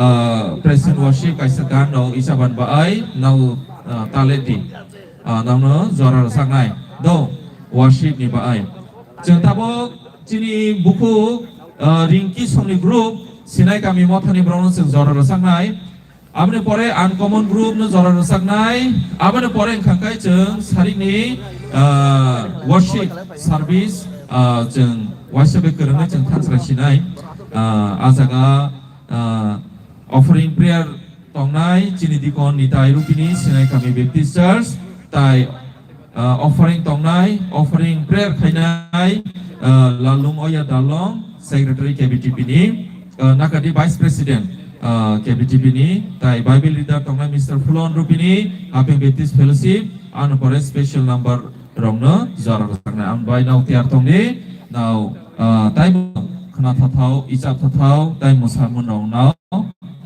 ah, present worship kaisa gan no isaban ba ai, nao, ah, talent di, ah, nao no jora rwsaknai do worship ni ba ai. Chwng tabuk chini bukhuk, ah, Ringki songni group Sinai kami mothani borokno chwng jora rwsaknai. Aboni pore uncommon group no jora rwchapnai. Aboni pore wngkha khe chwng sarikni, ah, worship service, ah, chwng waisa bai kwrwngwi chwng thansa sinai. Ah, ah jaga, ah, offering prayer tongnai chini deacon Nitai Rupini, Sinai Kami Baptist Church, tai ah, offering tongnai, offering prayer khainai, ah, Lalung Oya Dalong, Secretary K B T P ni, ah, Nakadi Vice President, ah, K B T P ni, tai Bible Reader tongnai Mister Phulon Rupini, Haping Baptist Fellowship, ano pore special number rokno jora rwjaknai. Ang bai nao tiyar tongdi, nao, ah, tai khna thathao, ichap thathao, tai mwsamung rok nao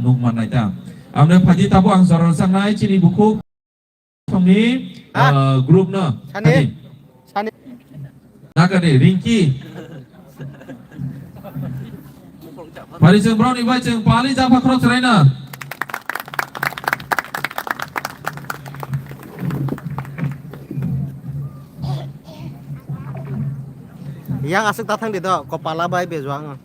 nuk mannai ta. Amne phaidi tabo ang jora rwjaknai chini bukhuk Songni, ah, ah, group no. Sani. Sani. Sani. Nakadi, Ringki. Pari chwng broni bai chwng pali japa khorok chwraina. Yang aswk ta thang di do, kopala bai bejuang.